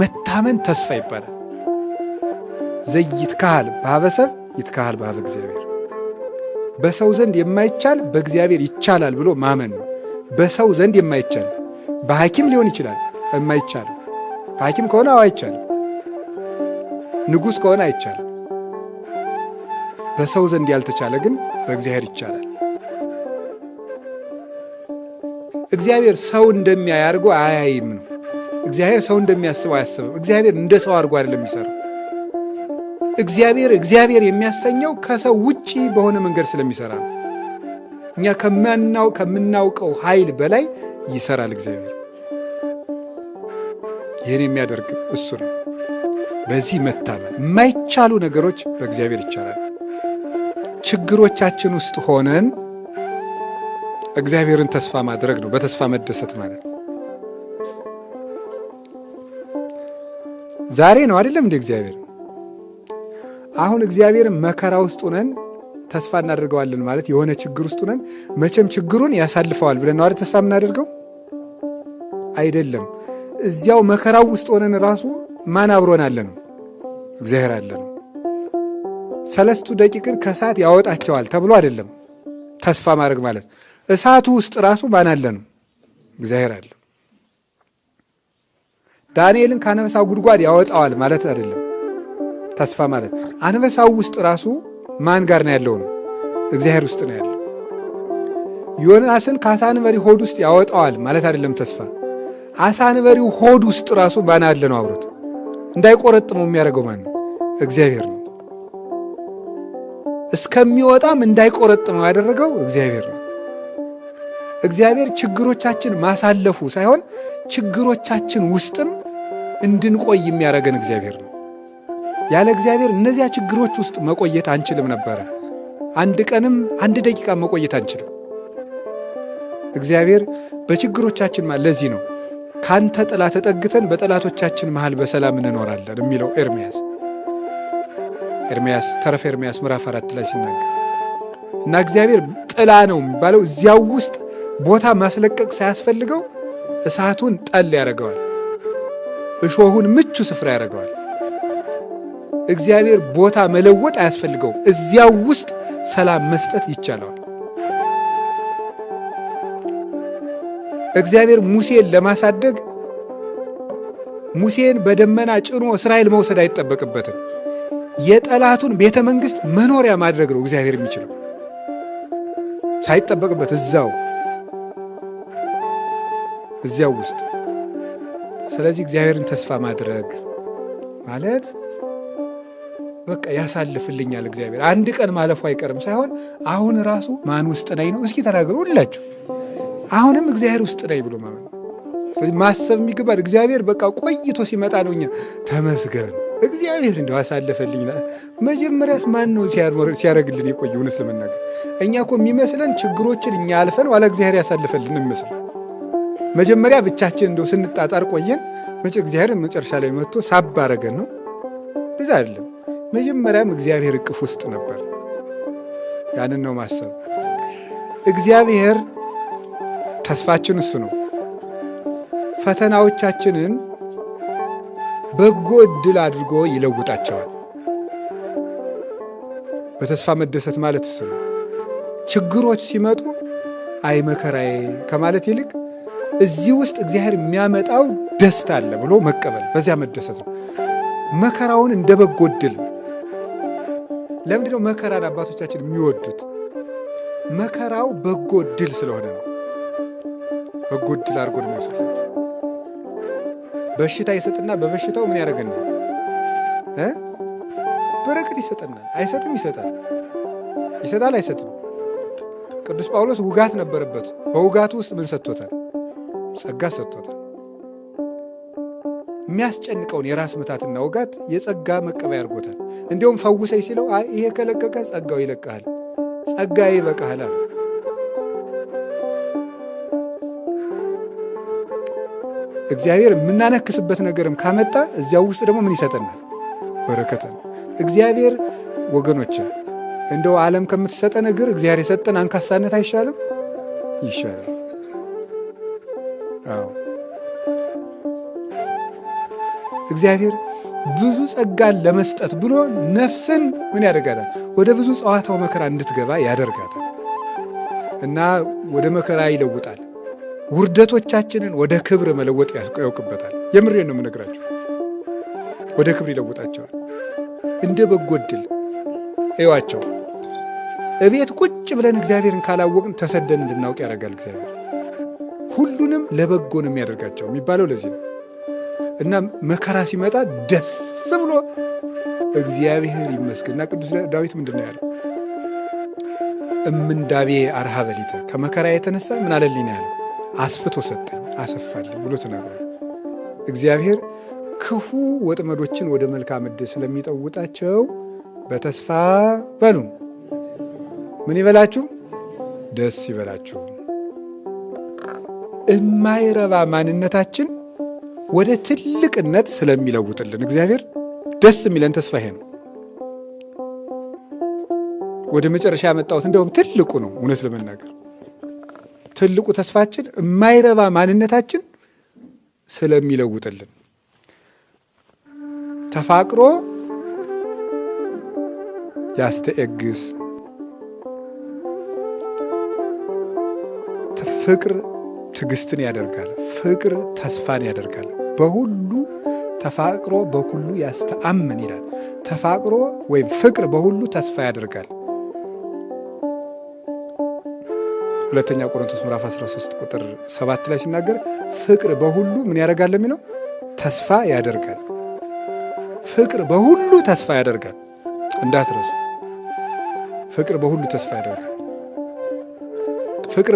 መታመን ተስፋ ይባላል። ዘይትካሃል በኀበ ሰብእ ይትካሃል በኀበ እግዚአብሔር። በሰው ዘንድ የማይቻል በእግዚአብሔር ይቻላል ብሎ ማመን ነው። በሰው ዘንድ የማይቻል በሐኪም ሊሆን ይችላል የማይቻል ሐኪም ከሆነ አዎ አይቻልም። ንጉሥ ከሆነ አይቻልም። በሰው ዘንድ ያልተቻለ ግን በእግዚአብሔር ይቻላል። እግዚአብሔር ሰው እንደሚያይ አድርጎ አያይም ነው። እግዚአብሔር ሰው እንደሚያስበው አያስብም። እግዚአብሔር እንደ ሰው አድርጎ አይደለም የሚሰራው። እግዚአብሔር እግዚአብሔር የሚያሰኘው ከሰው ውጪ በሆነ መንገድ ስለሚሰራ ነው። እኛ ከምናውቀው ኃይል በላይ ይሰራል እግዚአብሔር። ይህን የሚያደርግ እሱ ነው። በዚህ መታመን የማይቻሉ ነገሮች በእግዚአብሔር ይቻላል። ችግሮቻችን ውስጥ ሆነን እግዚአብሔርን ተስፋ ማድረግ ነው፣ በተስፋ መደሰት ማለት ዛሬ ነው አይደለም እንደ እግዚአብሔር አሁን እግዚአብሔርን መከራ ውስጥ ሆነን ተስፋ እናደርገዋለን ማለት የሆነ ችግር ውስጥ ሆነን መቼም ችግሩን ያሳልፈዋል ብለን ነው አይደል ተስፋ የምናደርገው? አይደለም። እዚያው መከራው ውስጥ ሆነን ራሱ ማን አብሮን አለ ነው? እግዚአብሔር አለ ነው። ሰለስቱ ደቂቅን ከእሳት ያወጣቸዋል ተብሎ አይደለም ተስፋ ማድረግ ማለት። እሳቱ ውስጥ ራሱ ማን አለ ነው? እግዚአብሔር አለ። ዳንኤልን ከአንበሳው ጉድጓድ ያወጣዋል ማለት አይደለም ተስፋ ማለት። አንበሳው ውስጥ ራሱ ማን ጋር ነው ያለው ነው? እግዚአብሔር ውስጥ ነው ያለው። ዮናስን ከአሳ አንበሪ ሆድ ውስጥ ያወጣዋል ማለት አይደለም ተስፋ። አሳ አንበሪው ሆድ ውስጥ ራሱ ማን አለ ነው? አብሮት እንዳይቆረጥመው የሚያደርገው ማን ነው? እግዚአብሔር ነው። እስከሚወጣም እንዳይቆረጥመው ያደረገው እግዚአብሔር ነው። እግዚአብሔር ችግሮቻችን ማሳለፉ ሳይሆን ችግሮቻችን ውስጥም እንድንቆይ የሚያደርገን እግዚአብሔር ነው። ያለ እግዚአብሔር እነዚያ ችግሮች ውስጥ መቆየት አንችልም ነበረ። አንድ ቀንም አንድ ደቂቃ መቆየት አንችልም። እግዚአብሔር በችግሮቻችን ማለት ለዚህ ነው ካንተ ጥላ ተጠግተን በጠላቶቻችን መሃል በሰላም እንኖራለን የሚለው ኤርምያስ ኤርምያስ ተረፈ ኤርምያስ ምዕራፍ 4 ላይ ሲናገር እና እግዚአብሔር ጥላ ነው የሚባለው እዚያው ውስጥ ቦታ ማስለቀቅ ሳያስፈልገው እሳቱን ጠል ያደርገዋል፣ እሾሁን ምቹ ስፍራ ያደርገዋል። እግዚአብሔር ቦታ መለወጥ አያስፈልገውም። እዚያው ውስጥ ሰላም መስጠት ይቻለዋል። እግዚአብሔር ሙሴን ለማሳደግ ሙሴን በደመና ጭኖ እስራኤል መውሰድ አይጠበቅበትም። የጠላቱን ቤተ መንግስት መኖሪያ ማድረግ ነው እግዚአብሔር የሚችለው ሳይጠበቅበት እዛው እዚያው ውስጥ። ስለዚህ እግዚአብሔርን ተስፋ ማድረግ ማለት በቃ ያሳልፍልኛል እግዚአብሔር አንድ ቀን ማለፉ አይቀርም ሳይሆን አሁን ራሱ ማን ውስጥ ነኝ ነው። እስኪ ተናገሩ ሁላችሁ። አሁንም እግዚአብሔር ውስጥ ነኝ ብሎ ማመን ማሰብ የሚገባል። እግዚአብሔር በቃ ቆይቶ ሲመጣ ነው እኛ ተመስገን እግዚአብሔር እንደው አሳለፈልኝ። መጀመሪያስ ማን ነው ሲያደርግልን የቆየ? እውነት ለመናገር እኛ እኮ የሚመስለን ችግሮችን እኛ አልፈን ኋላ እግዚአብሔር ያሳልፈልን የሚመስለን። መጀመሪያ ብቻችን እንደው ስንጣጣር ቆየን፣ እግዚአብሔር መጨረሻ ላይ መጥቶ ሳብ አረገን ነው። እዛ አይደለም። መጀመሪያም እግዚአብሔር እቅፍ ውስጥ ነበር። ያንን ነው ማሰብ። እግዚአብሔር ተስፋችን እሱ ነው። ፈተናዎቻችንን በጎ እድል አድርጎ ይለውጣቸዋል። በተስፋ መደሰት ማለት እሱ ነው። ችግሮች ሲመጡ አይ መከራዬ ከማለት ይልቅ እዚህ ውስጥ እግዚአብሔር የሚያመጣው ደስታ አለ ብሎ መቀበል፣ በዚያ መደሰት ነው። መከራውን እንደ በጎ እድል። ለምንድን ነው መከራን አባቶቻችን የሚወዱት? መከራው በጎ እድል ስለሆነ ነው። በጎ እድል አድርጎ ነው የሚወስድላቸው። በሽታ ይሰጥና በበሽታው ምን ያደርገናል? በረከት ይሰጠናል። አይሰጥም? ይሰጣል። ይሰጣል። አይሰጥም? ቅዱስ ጳውሎስ ውጋት ነበረበት። በውጋቱ ውስጥ ምን ሰጥቶታል? ጸጋ ሰጥቶታል። የሚያስጨንቀውን የራስ ምታትና ውጋት የጸጋ መቀበያ አድርጎታል። እንዲሁም ፈውሰኝ ሲለው አይ ይሄ ከለቀቀ ጸጋው ይለቅሃል፣ ጸጋዬ ይበቃሃል አለ። እግዚአብሔር የምናነክስበት ነገርም ካመጣ እዚያው ውስጥ ደግሞ ምን ይሰጠናል? በረከት ነው። እግዚአብሔር ወገኖች፣ እንደው ዓለም ከምትሰጠን እግር እግዚአብሔር የሰጠን አንካሳነት አይሻልም? ይሻላል። አዎ እግዚአብሔር ብዙ ጸጋን ለመስጠት ብሎ ነፍስን ምን ያደርጋታል? ወደ ብዙ ጸዋታው መከራ እንድትገባ ያደርጋታል እና ወደ መከራ ይለውጣል። ውርደቶቻችንን ወደ ክብር መለወጥ ያውቅበታል። የምሬን ነው የምነግራቸው። ወደ ክብር ይለውጣቸዋል። እንደ በጎ ዕድል እዩዋቸው። እቤት ቁጭ ብለን እግዚአብሔርን ካላወቅን ተሰደን እንድናውቅ ያደርጋል። እግዚአብሔር ሁሉንም ለበጎ ነው የሚያደርጋቸው የሚባለው ለዚህ ነው። እና መከራ ሲመጣ ደስ ብሎ እግዚአብሔር ይመስገን። እና ቅዱስ ዳዊት ምንድን ነው ያለው? እምንዳቤ አርሃበ ሊተ፣ ከመከራ የተነሳ ምን አለልኝ ነው ያለው? አስፍቶ ሰጠኝ፣ አሰፋልኝ ብሎ ተናግሯል። እግዚአብሔር ክፉ ወጥመዶችን ወደ መልካም ዕድል ስለሚጠውጣቸው በተስፋ በሉ። ምን ይበላችሁ? ደስ ይበላችሁ። እማይረባ ማንነታችን ወደ ትልቅነት ስለሚለውጥልን እግዚአብሔር ደስ የሚለን ተስፋ ይሄ ነው። ወደ መጨረሻ ያመጣሁት እንደውም ትልቁ ነው። እውነት ለመናገር ትልቁ ተስፋችን የማይረባ ማንነታችን ስለሚለውጥልን ተፋቅሮ ያስተኤግስ ፍቅር ትዕግስትን ያደርጋል። ፍቅር ተስፋን ያደርጋል። በሁሉ ተፋቅሮ በሁሉ ያስተአምን ይላል። ተፋቅሮ ወይም ፍቅር በሁሉ ተስፋ ያደርጋል። ሁለተኛ ቆሮንቶስ ምዕራፍ 13 ቁጥር 7 ላይ ሲናገር ፍቅር በሁሉ ምን ያደርጋል የሚለው ተስፋ ያደርጋል። ፍቅር በሁሉ ተስፋ ያደርጋል። እንዳትረሱ። ፍቅር በሁሉ ተስፋ ያደርጋል። ፍቅር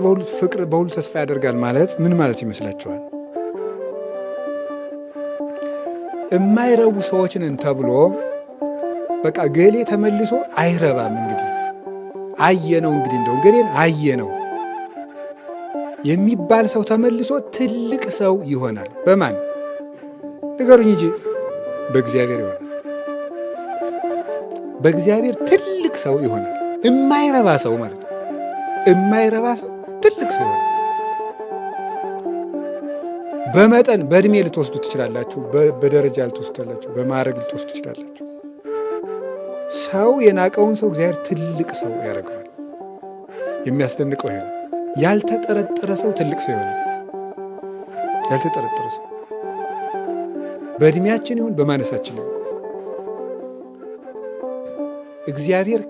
በሁሉ ተስፋ ያደርጋል ማለት ምን ማለት ይመስላችኋል? የማይረቡ ሰዎች ነን ተብሎ በቃ ገሌ ተመልሶ አይረባም። እንግዲህ አየነው፣ እንግዲህ እንደው ገሌን አየነው የሚባል ሰው ተመልሶ ትልቅ ሰው ይሆናል። በማን ንገሩኝ እንጂ በእግዚአብሔር ይሆናል። በእግዚአብሔር ትልቅ ሰው ይሆናል። እማይረባ ሰው ማለት ነው። እማይረባ ሰው ትልቅ ሰው ይሆናል። በመጠን በእድሜ ልትወስዱ ትችላላችሁ፣ በደረጃ ልትወስዱ ትችላላችሁ፣ በማዕረግ ልትወስዱ ትችላላችሁ። ሰው የናቀውን ሰው እግዚአብሔር ትልቅ ሰው ያደርገዋል። የሚያስደንቀው ይሄ ነው። ያልተጠረጠረ ሰው ትልቅ ሰው ይሆናል። ያልተጠረጠረ ሰው በእድሜያችን ይሁን በማነሳችን ይሁን እግዚአብሔር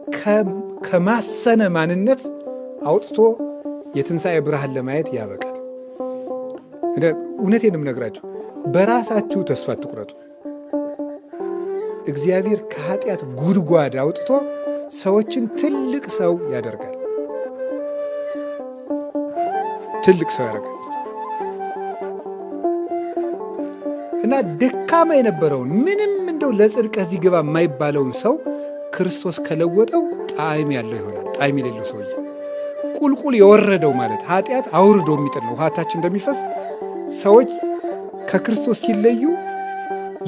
ከማሰነ ማንነት አውጥቶ የትንሣኤ ብርሃን ለማየት ያበቃል። እውነቴን የምነግራችሁ በራሳችሁ ተስፋ አትቁረጡ። እግዚአብሔር ከኃጢአት ጉድጓድ አውጥቶ ሰዎችን ትልቅ ሰው ያደርጋል። ትልቅ ሰው ያደርጋል እና ደካማ የነበረውን ምንም እንደው ለጽድቅ እዚህ ግባ የማይባለውን ሰው ክርስቶስ ከለወጠው ጣዕም ያለው ይሆናል። ጣዕም የሌለው ሰውዬ ቁልቁል የወረደው ማለት ኃጢአት አውርዶ የሚጥል ነው። ውሃታችን እንደሚፈስ ሰዎች ከክርስቶስ ሲለዩ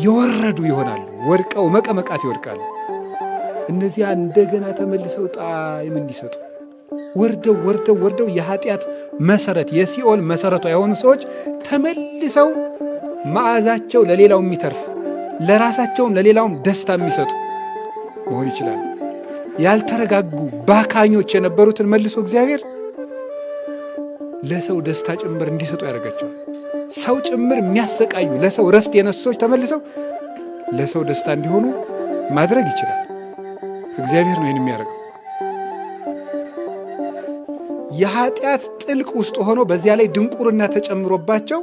የወረዱ ይሆናሉ። ወድቀው መቀመቃት ይወድቃሉ። እነዚያ እንደገና ተመልሰው ጣዕም እንዲሰጡ ወርደው ወርደው ወርደው የኃጢአት መሰረት የሲኦል መሰረቷ የሆኑ ሰዎች ተመልሰው መዓዛቸው ለሌላው የሚተርፍ ለራሳቸውም ለሌላውም ደስታ የሚሰጡ መሆን ይችላል። ያልተረጋጉ ባካኞች የነበሩትን መልሶ እግዚአብሔር ለሰው ደስታ ጭምር እንዲሰጡ ያደርጋቸዋል። ሰው ጭምር የሚያሰቃዩ ለሰው እረፍት የነሱ ሰዎች ተመልሰው ለሰው ደስታ እንዲሆኑ ማድረግ ይችላል። እግዚአብሔር ነው ይህን የሚያደርገው። የኃጢአት ጥልቅ ውስጥ ሆኖ በዚያ ላይ ድንቁርና ተጨምሮባቸው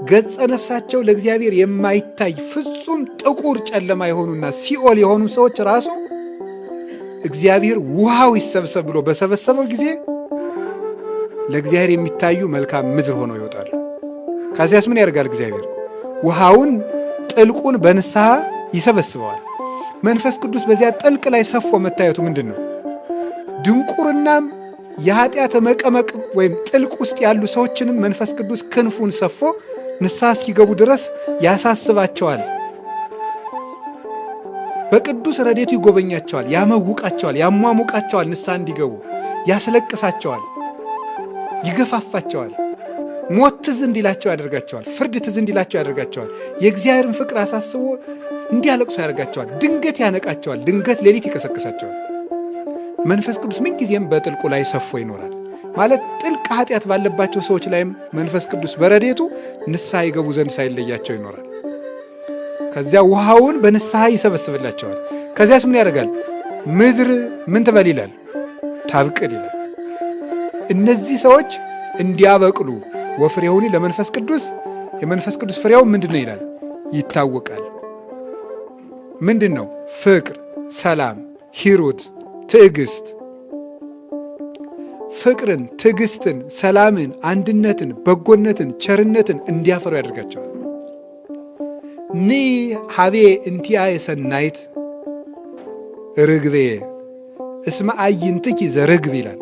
ገጸ ነፍሳቸው ለእግዚአብሔር የማይታይ ፍጹም ጥቁር ጨለማ የሆኑና ሲኦል የሆኑ ሰዎች ራሱ እግዚአብሔር ውሃው ይሰብሰብ ብሎ በሰበሰበው ጊዜ ለእግዚአብሔር የሚታዩ መልካም ምድር ሆነው ይወጣሉ። ከዚያስ ምን ያደርጋል እግዚአብሔር? ውሃውን ጥልቁን በንስሐ ይሰበስበዋል። መንፈስ ቅዱስ በዚያ ጥልቅ ላይ ሰፎ መታየቱ ምንድን ነው? ድንቁርናም የኃጢአት መቀመቅ ወይም ጥልቅ ውስጥ ያሉ ሰዎችንም መንፈስ ቅዱስ ክንፉን ሰፎ ንስሐ እስኪገቡ ድረስ ያሳስባቸዋል። በቅዱስ ረድኤቱ ይጎበኛቸዋል፣ ያመውቃቸዋል፣ ያሟሙቃቸዋል፣ ንስሐ እንዲገቡ ያስለቅሳቸዋል፣ ይገፋፋቸዋል። ሞት ትዝ እንዲላቸው ያደርጋቸዋል። ፍርድ ትዝ እንዲላቸው ያደርጋቸዋል። የእግዚአብሔርን ፍቅር አሳስቦ እንዲያለቅሱ ያደርጋቸዋል። ድንገት ያነቃቸዋል። ድንገት ሌሊት ይቀሰቅሳቸዋል። መንፈስ ቅዱስ ምንጊዜም በጥልቁ ላይ ሰፎ ይኖራል። ማለት ጥልቅ ኃጢአት ባለባቸው ሰዎች ላይም መንፈስ ቅዱስ በረድኤቱ ንስሐ ይገቡ ዘንድ ሳይለያቸው ይኖራል። ከዚያ ውሃውን በንስሐ ይሰበስብላቸዋል። ከዚያስ ምን ያደርጋል? ምድር ምን ትበል ይላል? ታብቅል ይላል። እነዚህ ሰዎች እንዲያበቅሉ ወፍሬውኒ ለመንፈስ ቅዱስ፣ የመንፈስ ቅዱስ ፍሬው ምንድን ነው ይላል? ይታወቃል። ምንድን ነው? ፍቅር፣ ሰላም፣ ሂሩት፣ ትዕግስት። ፍቅርን፣ ትዕግስትን፣ ሰላምን፣ አንድነትን፣ በጎነትን፣ ቸርነትን እንዲያፈሩ ያደርጋቸዋል። ኒ ሀቤ እንቲአ የሰናይት ርግቤ እስመ አይንትኪ ዘርግብ ይላል።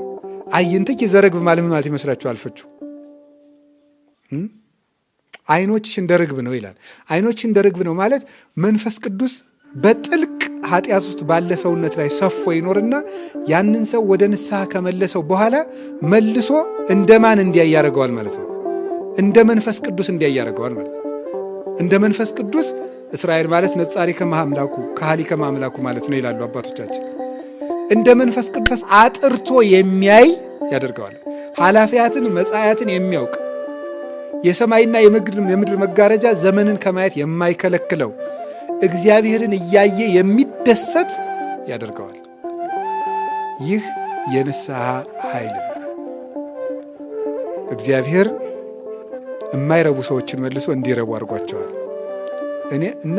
አይንትኪ ዘርግብ ማለት ምን ማለት ይመስላችኋል? ፍቹ አይኖችሽ እንደ ርግብ ነው ይላል። አይኖችሽ እንደ ርግብ ነው ማለት መንፈስ ቅዱስ በጥልቅ ኃጢአት ውስጥ ባለ ሰውነት ላይ ሰፎ ይኖርና ያንን ሰው ወደ ንስሐ ከመለሰው በኋላ መልሶ እንደማን እንዲያይ ያደርገዋል ማለት ነው። እንደ መንፈስ ቅዱስ እንዲያይ ያደርገዋል ማለት ነው። እንደ መንፈስ ቅዱስ እስራኤል ማለት ነጻሪ ከማምላኩ ካህሊ ከማምላኩ ማለት ነው ይላሉ አባቶቻችን። እንደ መንፈስ ቅዱስ አጥርቶ የሚያይ ያደርገዋል። ኃላፊያትን መጻያትን የሚያውቅ የሰማይና የምድር መጋረጃ ዘመንን ከማየት የማይከለክለው እግዚአብሔርን እያየ የሚደሰት ያደርገዋል። ይህ የንስሐ ኃይል ነው። እግዚአብሔር የማይረቡ ሰዎችን መልሶ እንዲረቡ አድርጓቸዋል። እኔ እና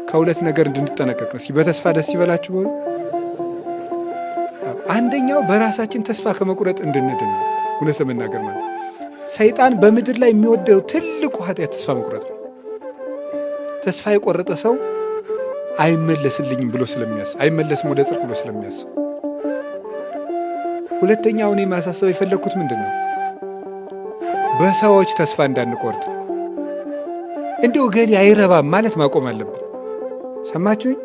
ከሁለት ነገር እንድንጠነቀቅ ነው። እስኪ በተስፋ ደስ ይበላችሁ በሉ። አንደኛው በራሳችን ተስፋ ከመቁረጥ እንድንድን ነው። እውነት ለመናገር ማለት ሰይጣን በምድር ላይ የሚወደው ትልቁ ኃጢአት ተስፋ መቁረጥ ነው። ተስፋ የቆረጠ ሰው አይመለስልኝም ብሎ ስለሚያስብ፣ አይመለስም ወደ ጽድቅ ብሎ ስለሚያስብ። ሁለተኛው እኔ ማሳሰብ የፈለግኩት ምንድን ነው? በሰዎች ተስፋ እንዳንቆርጥ እንዲሁ እገሌ አይረባም ማለት ማቆም አለብን። ሰማችሁኝ?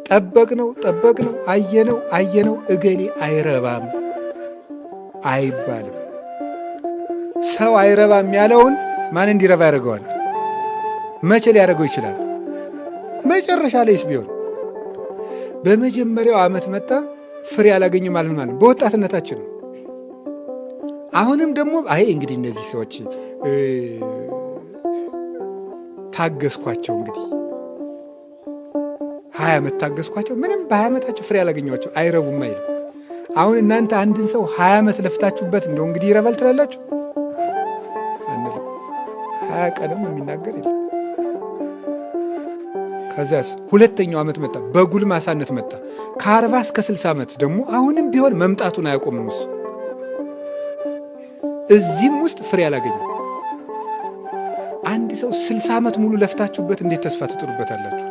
ጠበቅነው ጠበቅነው አየነው አየነው እገሌ አይረባም አይባልም። ሰው አይረባም ያለውን ማን እንዲረባ ያደርገዋል? መቼ ሊያደርገው ይችላል? መጨረሻ ላይስ ቢሆን በመጀመሪያው ዓመት መጣ ፍሬ አላገኘም ማለት ማለት በወጣትነታችን ነው። አሁንም ደግሞ አይ እንግዲህ እነዚህ ሰዎች ታገስኳቸው፣ እንግዲህ 20 ዓመት ታገስኳቸው፣ ምንም በ20 ዓመታቸው ፍሬ አላገኘኋቸው፣ አይረቡም አይልም። አሁን እናንተ አንድን ሰው 20 ዓመት ለፍታችሁበት እንደው እንግዲህ ይረባል ትላላችሁ አንልም። 20 ቀንም የሚናገር የለም። ከዚያስ ሁለተኛው ዓመት መጣ፣ በጉልማሳነት መጣ። ከ40 እስከ 60 ዓመት ደግሞ አሁንም ቢሆን መምጣቱን አያቆምም እሱ። እዚህም ውስጥ ፍሬ አላገኘም። አንድ ሰው 60 ዓመት ሙሉ ለፍታችሁበት እንዴት ተስፋ ትጥሉበታላችሁ?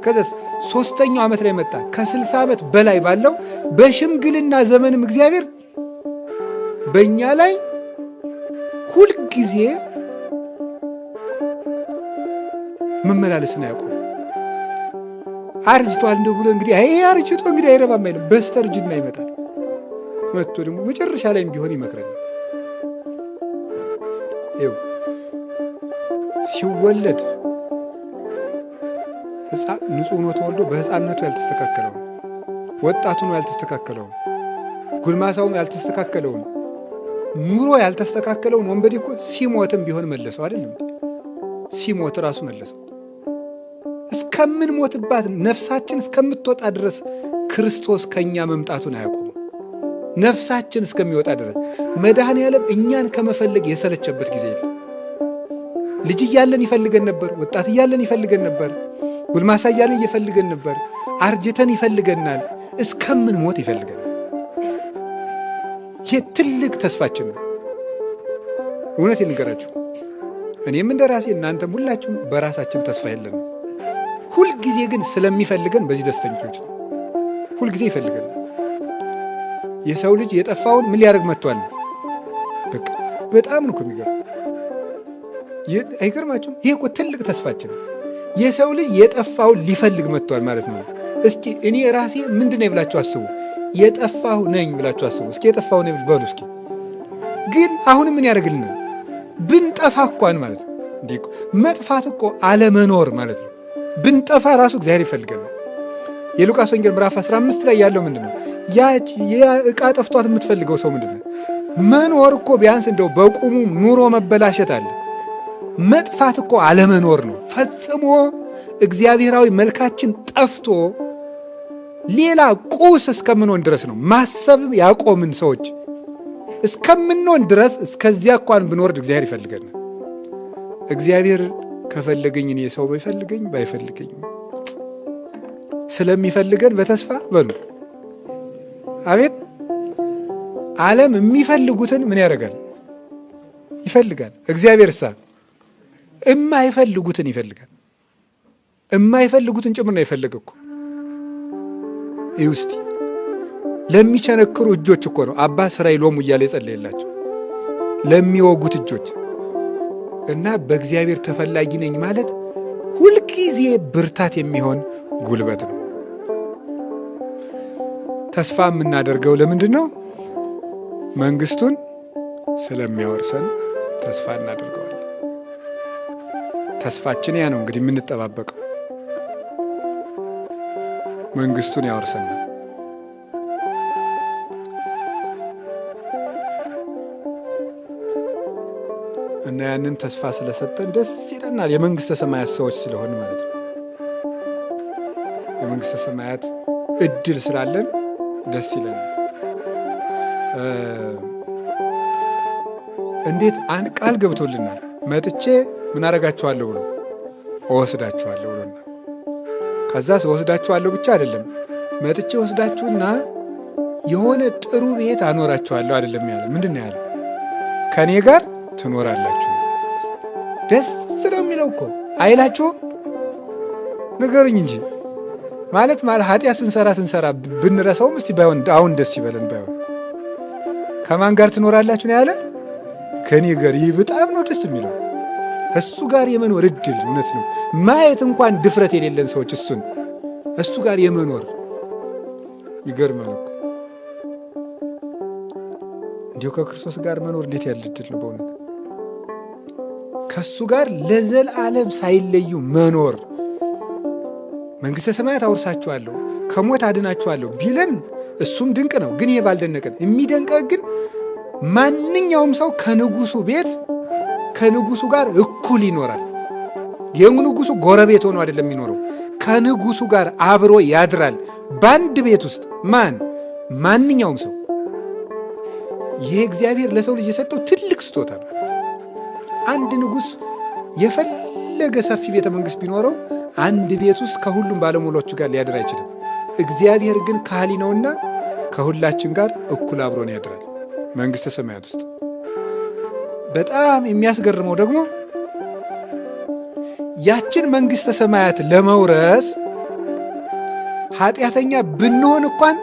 ከዚያስ ሶስተኛው ዓመት ላይ መጣ። ከ60 ዓመት በላይ ባለው በሽምግልና ዘመንም እግዚአብሔር በእኛ ላይ ሁልጊዜ መመላለስን አያውቁም። አርጅቷል እንደው ብሎ እንግዲህ አይ አርጅቶ እንግዲህ አይረባም አይልም። በስተርጅና ይመጣል። መጥቶ ደግሞ መጨረሻ ላይም ቢሆን ይመክረናል። ይኸው ሲወለድ ንጹሕ ሆኖ ተወልዶ በሕፃንነቱ ያልተስተካከለውን፣ ወጣቱ ነው ያልተስተካከለውን፣ ጉልማሳውን ያልተስተካከለውን፣ ኑሮ ያልተስተካከለውን ወንበዴ እኮ ሲሞትም ቢሆን መለሰው አይደለም? ሲሞት ራሱ መለሰው። እስከምንሞትባት ነፍሳችን እስከምትወጣ ድረስ ክርስቶስ ከእኛ መምጣቱን አያቆምም። ነፍሳችን እስከሚወጣ ድረስ መድኃኔ ዓለም እኛን ከመፈለግ የሰለቸበት ጊዜ የለም። ልጅ እያለን ይፈልገን ነበር። ወጣት እያለን ይፈልገን ነበር። ጎልማሳ እያለን እየፈልገን ነበር። አርጅተን ይፈልገናል። እስከምንሞት ይፈልገናል። ይህ ትልቅ ተስፋችን ነው። እውነት ልንገራችሁ፣ እኔም እንደ ራሴ እናንተም ሁላችሁም በራሳችን ተስፋ የለንም። ሁልጊዜ ግን ስለሚፈልገን በዚህ ደስተኞች ነው። ሁልጊዜ ይፈልገናል። የሰው ልጅ የጠፋውን ምን ሊያደርግ መጥቷል? በቃ በጣም ነው እኮ የሚገርም። አይገርማችሁም? ይሄ እኮ ትልቅ ተስፋችን ነው። የሰው ልጅ የጠፋውን ሊፈልግ መጥቷል ማለት ነው። እስኪ እኔ ራሴ ምንድን ነኝ ብላችሁ አስቡ። የጠፋሁ ነኝ ብላችሁ አስቡ። እስኪ የጠፋሁ ነኝ በሉ እስኪ። ግን አሁንም ምን ያደርግልናል? ብንጠፋ እንኳን ማለት ነው። እንዲህ እኮ መጥፋት እኮ አለመኖር ማለት ነው። ብንጠፋ ራሱ እግዚአብሔር ይፈልገናል። የሉቃስ ወንጌል ምዕራፍ 15 ላይ ያለው ምንድን ነው? ያ ዕቃ ጠፍቷት የምትፈልገው ሰው ምንድን ነው? መኖር እኮ ቢያንስ እንደው በቁሙ ኑሮ መበላሸት አለ። መጥፋት እኮ አለመኖር ነው። ፈጽሞ እግዚአብሔራዊ መልካችን ጠፍቶ ሌላ ቁስ እስከምንሆን ድረስ ነው። ማሰብ ያቆምን ሰዎች እስከምንሆን ድረስ እስከዚያ እንኳን ብንወርድ እግዚአብሔር ይፈልገናል። እግዚአብሔር ከፈለገኝ እኔ ሰው ባይፈልገኝ ባይፈልገኝ ስለሚፈልገን በተስፋ በሉ። አቤት ዓለም የሚፈልጉትን ምን ያደርጋል? ይፈልጋል። እግዚአብሔር ሳ እማይፈልጉትን ይፈልጋል። እማይፈልጉትን ጭምር ነው የፈለገ እኮ። ይህ እስቲ ለሚቸነክሩ እጆች እኮ ነው አባ ስራይ ሎሙ እያለ የጸለየላቸው ለሚወጉት እጆች። እና በእግዚአብሔር ተፈላጊ ነኝ ማለት ሁልጊዜ ብርታት የሚሆን ጉልበት ነው። ተስፋ የምናደርገው ለምንድን ነው? መንግስቱን ስለሚያወርሰን ተስፋ እናደርገዋለን። ተስፋችን ያ ነው እንግዲህ የምንጠባበቀው መንግስቱን ያወርሰናል። እና ያንን ተስፋ ስለሰጠን ደስ ይለናል። የመንግስተ ሰማያት ሰዎች ስለሆን ማለት ነው። የመንግስተ ሰማያት እድል ስላለን ደስ ይለናል። እንዴት አንድ ቃል ገብቶልናል። መጥቼ ምን አደርጋችኋለሁ ብሎ እወስዳችኋለሁ ብሎናል። ከዛ እወስዳችኋለሁ ብቻ አይደለም፣ መጥቼ ወስዳችሁና የሆነ ጥሩ ቤት አኖራችኋለሁ አይደለም ያለ። ምንድን ነው ያለ? ከእኔ ጋር ትኖራላችሁ። ደስ ነው የሚለው እኮ አይላችሁም? ንገሩኝ እንጂ ማለት ማለት ኃጢአት ስንሰራ ስንሰራ ብንረሳውም እስቲ ባይሆን አሁን ደስ ይበለን። ባይሆን ከማን ጋር ትኖራላችሁ ነው ያለ? ከኔ ጋር ይህ በጣም ነው ደስ የሚለው። እሱ ጋር የመኖር እድል እውነት ነው። ማየት እንኳን ድፍረት የሌለን ሰዎች እሱን እሱ ጋር የመኖር ይገርማል እኮ። እንዲሁ ከክርስቶስ ጋር መኖር እንዴት ያለ እድል ነው በእውነት። ከእሱ ጋር ለዘላለም ሳይለዩ መኖር። መንግሥተ ሰማያት አውርሳችኋለሁ ከሞት አድናችኋለሁ ቢለን እሱም ድንቅ ነው። ግን ይሄ ባልደነቀን፣ የሚደንቀ ግን ማንኛውም ሰው ከንጉሱ ቤት ከንጉሱ ጋር እኩል ይኖራል። የንጉሱ ጎረቤት ሆኖ አይደለም የሚኖረው፣ ከንጉሱ ጋር አብሮ ያድራል በአንድ ቤት ውስጥ ማን ማንኛውም ሰው። ይሄ እግዚአብሔር ለሰው ልጅ የሰጠው ትልቅ ስጦታ ነው። አንድ ንጉሥ የፈለገ ሰፊ ቤተ መንግሥት ቢኖረው አንድ ቤት ውስጥ ከሁሉም ባለሟሎቹ ጋር ሊያድር አይችልም። እግዚአብሔር ግን ካህሊ ነውና ከሁላችን ጋር እኩል አብሮን ያድራል መንግሥተ ሰማያት ውስጥ። በጣም የሚያስገርመው ደግሞ ያችን መንግሥተ ሰማያት ለመውረስ ኃጢአተኛ ብንሆን እንኳን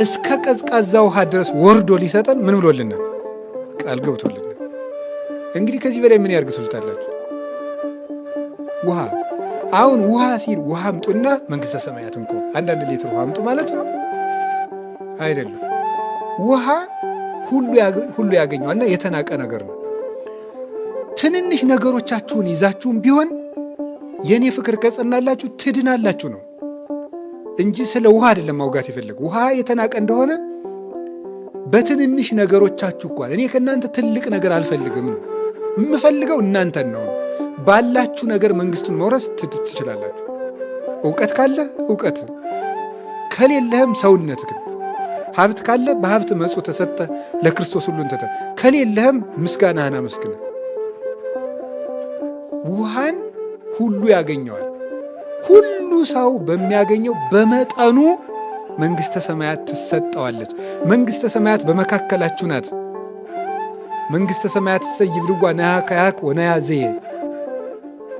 እስከ ቀዝቃዛ ውሃ ድረስ ወርዶ ሊሰጠን ምን ብሎልናል? ቃል ገብቶልናል። እንግዲህ ከዚህ በላይ ምን ያርግ ትሉታላችሁ? ውሃ አሁን ውሃ ሲል ውሃ አምጡና መንግሥተ ሰማያት እንኮ አንዳንድ ሊትር ውሃ አምጡ ማለት ነው አይደለም። ውሃ ሁሉ ያገኘዋልና የተናቀ ነገር ነው። ትንንሽ ነገሮቻችሁን ይዛችሁም ቢሆን የእኔ ፍቅር ከጸናላችሁ ትድናላችሁ ነው እንጂ ስለ ውሃ አይደለም ማውጋት የፈለገ። ውሃ የተናቀ እንደሆነ በትንንሽ ነገሮቻችሁ እንኳን እኔ ከእናንተ ትልቅ ነገር አልፈልግም ነው። የምፈልገው እናንተን ነው። ባላችሁ ነገር መንግስቱን መውረስ ትችላላችሁ። እውቀት ካለ እውቀት፣ ከሌለህም ሰውነት ግን፣ ሀብት ካለ በሀብት መጽ ተሰጠ ለክርስቶስ ሁሉን ተተ፣ ከሌለህም ምስጋናህን አመስግነ። ውሃን ሁሉ ያገኘዋል። ሁሉ ሰው በሚያገኘው በመጠኑ መንግሥተ ሰማያት ትሰጠዋለች። መንግሥተ ሰማያት በመካከላችሁ ናት። መንግሥተ ሰማያት እሰ ይብልዋ ነያ ከያክ ወነያ ዘየ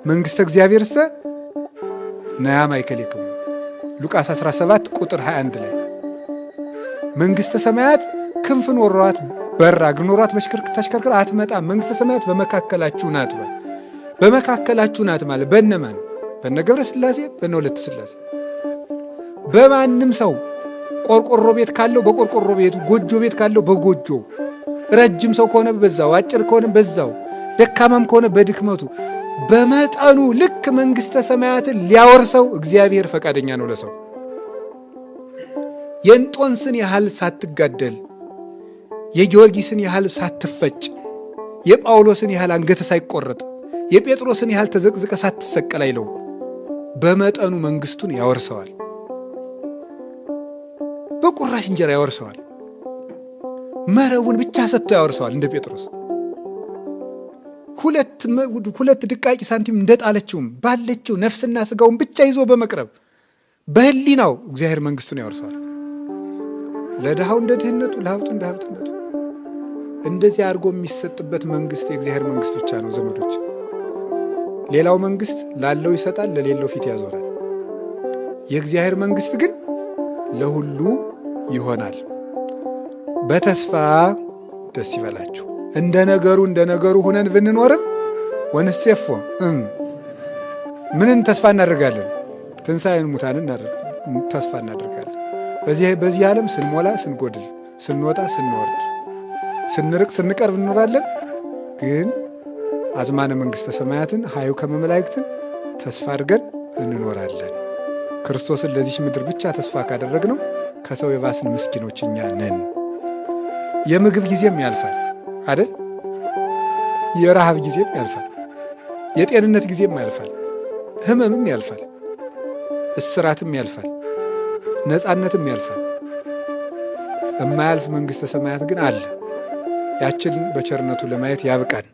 መንግሥተ እግዚአብሔርሰ ነያ ማእከሌክሙ ሉቃስ 17 ቁጥር 21 ላይ መንግሥተ ሰማያት ክንፍ ኖሯት በራ እግር ኖሯት ተሽከርክራ አትመጣም። መንግሥተ ሰማያት በመካከላችሁ ናት። በመካከላችሁ ናት ማለት በነማን? በነ ገብረ ሥላሴ፣ በነ ወለተ ሥላሴ። በማንም ሰው ቆርቆሮ ቤት ካለው በቆርቆሮ ቤቱ፣ ጎጆ ቤት ካለው በጎጆ፣ ረጅም ሰው ከሆነ በዛው፣ አጭር ከሆነ በዛው፣ ደካማም ከሆነ በድክመቱ በመጠኑ ልክ መንግሥተ ሰማያትን ሊያወርሰው እግዚአብሔር ፈቃደኛ ነው ለሰው። የእንጦንስን ያህል ሳትጋደል፣ የጊዮርጊስን ያህል ሳትፈጭ፣ የጳውሎስን ያህል አንገት ሳይቆረጥ፣ የጴጥሮስን ያህል ተዘቅዝቀ ሳትሰቀል አይለው። በመጠኑ መንግስቱን ያወርሰዋል። በቁራሽ እንጀራ ያወርሰዋል። መረቡን ብቻ ሰጥቶ ያወርሰዋል። እንደ ጴጥሮስ ሁለት ድቃቂ ሳንቲም እንደጣለችውም ባለችው ነፍስና ስጋውን ብቻ ይዞ በመቅረብ በህሊናው እግዚአብሔር መንግስቱን ያወርሰዋል። ለድሃው እንደ ድህነቱ፣ ለሀብቱ እንደ ሀብትነቱ። እንደዚህ አድርጎ የሚሰጥበት መንግስት የእግዚአብሔር መንግስት ብቻ ነው ዘመዶች። ሌላው መንግስት ላለው ይሰጣል፣ ለሌለው ፊት ያዞራል። የእግዚአብሔር መንግስት ግን ለሁሉ ይሆናል። በተስፋ ደስ ይበላችሁ። እንደ ነገሩ እንደ ነገሩ ሆነን ብንኖርም ወንሴፎ ምንን ተስፋ እናደርጋለን? ትንሣኤን ሙታንን ተስፋ እናደርጋለን። በዚህ ዓለም ስንሞላ ስንጎድል፣ ስንወጣ ስንወርድ፣ ስንርቅ ስንቀርብ እንኖራለን። ግን አዝማነ መንግሥተ ሰማያትን ሀዩ ከመ መላእክትን ተስፋ አድርገን እንኖራለን። ክርስቶስን ለዚች ምድር ብቻ ተስፋ ካደረግነው ከሰው የባስን ምስኪኖች እኛ ነን። የምግብ ጊዜም ያልፋል አይደል? የረሃብ ጊዜም ያልፋል። የጤንነት ጊዜም ያልፋል። ሕመምም ያልፋል። እስራትም ያልፋል። ነፃነትም ያልፋል። የማያልፍ መንግሥተ ሰማያት ግን አለ። ያችን በቸርነቱ ለማየት ያብቃን።